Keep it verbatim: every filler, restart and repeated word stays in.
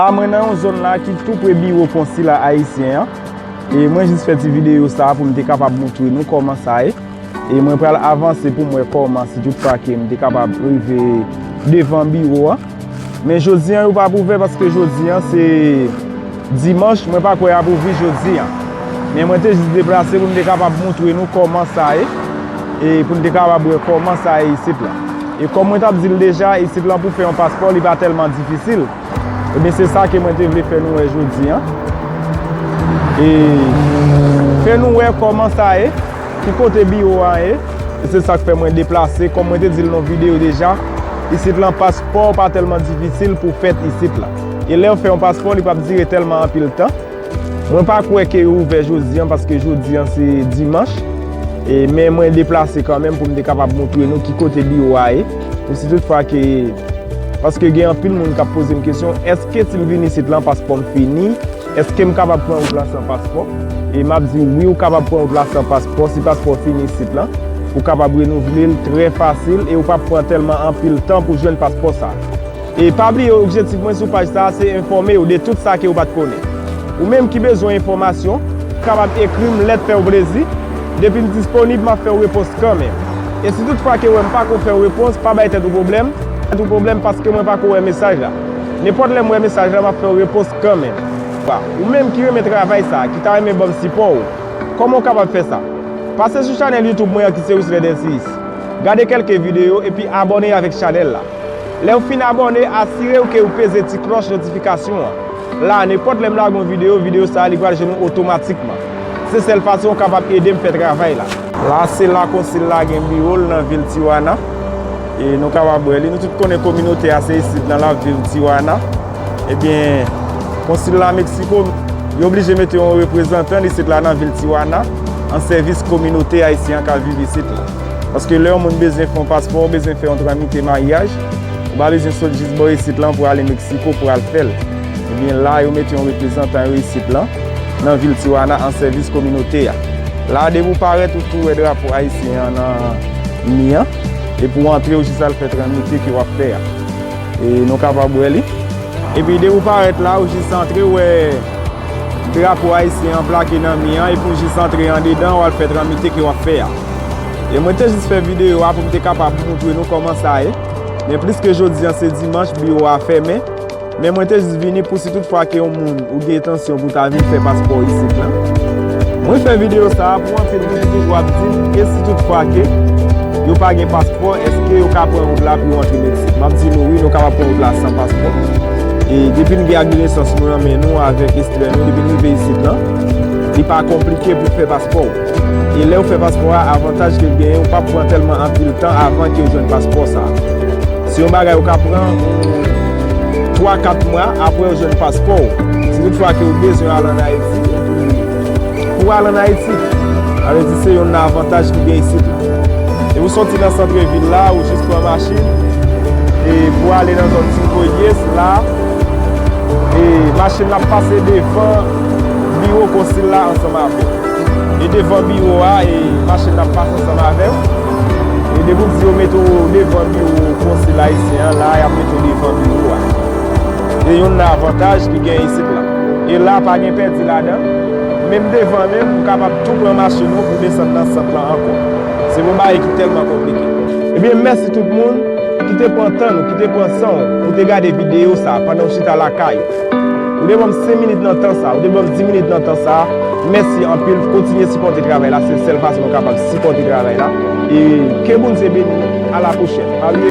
A, mwen nan yon zòn la ki tou pre biwo konsil ayisyen an. E mwen jis fè ti videyo sa a pou m te kapab montre nou kòman sa ye. E mwen pral avanse pou m wè kòman, si tout fwa ke m te kapab rive devan biwo a. Men jodi a, yo p ap ouvè paske jodi a se dimanch, mwen pa kwè y ap ouvri jodi a. Men mwen te jis deplase pou m te kapab montre nou kòman sa ye. E pou n te kapab wè kòman sa ye isit la. E kòm mwen t ap di l deja, isit la pou fè yon paspò, li pa tèlman difisil. Ebyen, se sa ke mwen te vle fè nou wè jodi a. E fè nou wè kòman sa ye, ki kote biwo a ye. E se sa k fè mwen deplase. Kòm mwen te di l nan videyo deja, isit la, paspò pa tèlman difisil pou fèt isit la. E lè w fè yon paspò, li p ap dire tèlman anpil tan. Mwen pa kwè ke yo ouvè jodi a, paske jodi a se dimanch. E, men mwen deplase kanmenm pou m te kapab montre nou ki kote biwo a ye. Pou si tout fwa ke, paske gen anpil moun k ap poze m kesyon, èske si m vin isit la, paspò m fini? Èske m kapab pran wout la san paspò? E m ap di wi, ou kapab pran wout la san paspò, si paspò fini isit la. Ou kapab renouvle l trè fasil e ou p ap pran tèlman anpil tan pou jwenn paspò sa. E pa bliye, objektif mwen sou paj sa a, se enfòme w de tout sa ke w pa t konnen. Ou menm ki bezwen enfòmasyon, kapab ekri m lèt fè w plezi. Depi m disponib, m ap fè w repons kanmenm. E si tout fwa ke w wè m pa ko fè w repons, pa bay tèt ou pwoblèm. Tèt ou pwoblèm paske mwen pa ko wè mesaj la. Nenpòt lè m wè mesaj la, m ap fè w repons kanmenm. Ou menm ki renmen travay sa a, ki ta renmen ban m sipò w, kòman w kapab fè sa? Pase sou chanèl YouTube mwen an ki se Wisler Densis. Gade kèlke videyo epi abòne avèk chanèl la. Lè w fin abòne, asire w ke w peze ti klòch notifikasyon an. La, nenpòt lè m lage yon videyo, videyo sa a, li pral jwenn ou otomatikman. Se sèl fason w kapab ede m fè travay la. La, se la konsil la gen biwo l nan vil Tijuana. E nou kapab wè li. Nou tout konnen kominote a se isit nan lav vil Tijuana. Ebyen, konsil la Meksiko, yo oblije mete yon reprezantan isit la nan vil Tijuana an sèvis kominote ayisyen an k ap viv isit la. Paske lè yon moun bezwen fè yon paspò, ou bezwen fè yon tranmite maryaj, ou pa bezwen sot jis bò isit lan pou ale Meksiko pou al fè l. Ebyen, la, yo mete yon reprezantan yo isit lan, nan vil Tijuana, an sèvis kominote a. La, depi w parèt, ou tou wè drapo ayisyen an nan mi an, epi w antre, ou jis al fè tranmite ke w ap fè a. E nou kapab wè li. Epi depi w parèt la, ou jis antre, w wè drapo ayisyen an plake nan mi an, epi w jis antre andedan, w al fè tranmite ke w ap fè a. E mwen te jis fè videyo a pou m te kapab montre nou kòman sa ye. Men pliske jodi a se dimanch, biwo a fèmen. Men mwen te jis vini pou si tout fwa ke yon moun ou gen entansyon pou ta vin fè paspò isit lan. Mwen fè videyo sa a pou anpil moun toujou ap di m, e si tout fwa ke yo pa gen paspò, èske yo ka pran wout la pou yo antre Meksik? M ap di nou wi, nou kapab pran wout la san paspò. E depi n gen ak de nesans nou nan men nou avèk ekstrè nou, depi n rive isit lan, li pa konplike pou fè paspò w. E lè w fè paspò a, avantaj ke l genyen, ou p ap pran tèlman anpil tan avan ke w jwenn paspò sa a. Se yon bagay ou ka pran twa, kat mwa apre w jwenn paspò w. Si tout fwa ke w bezwen al ann Ayiti, pou w al ann Ayiti, sa vle di se youn nan avantaj ki gen isit la. E ou soti nan sant vil la, ou jis pran machin, e pou ale nan zòn Cinco Diez la, e machin la ap pase devan biwo konsil la ansanm avè w. E devan biwo a, e machin nan ap pase ansanm avè w. E depi w di yo mete w devan biwo konsil ayisyen an, la, y ap mete w devan biwo a. Se youn nan avantaj ki gen isit la. E la, pa gen pèdi ladan. Menm devan menm, ou kapab tou pran machin ou pou desann nan sant lan ankò. Se yon bagay ki tèlman konplike. Ebyen, mèsi tout moun ki te pran tan nou, ki te pran san w pou te gade videyo sa a pandan w chita lakay ou. Ou te ban m senk minit nan tan sa a, ou te ban m dis minit nan tan sa a. Mèsi anpil, kontinye sipòte travay la, se sèl fason nou kapab sipòte travay la. E ke Bondye beni nou, a la pwochèn. Pa bliye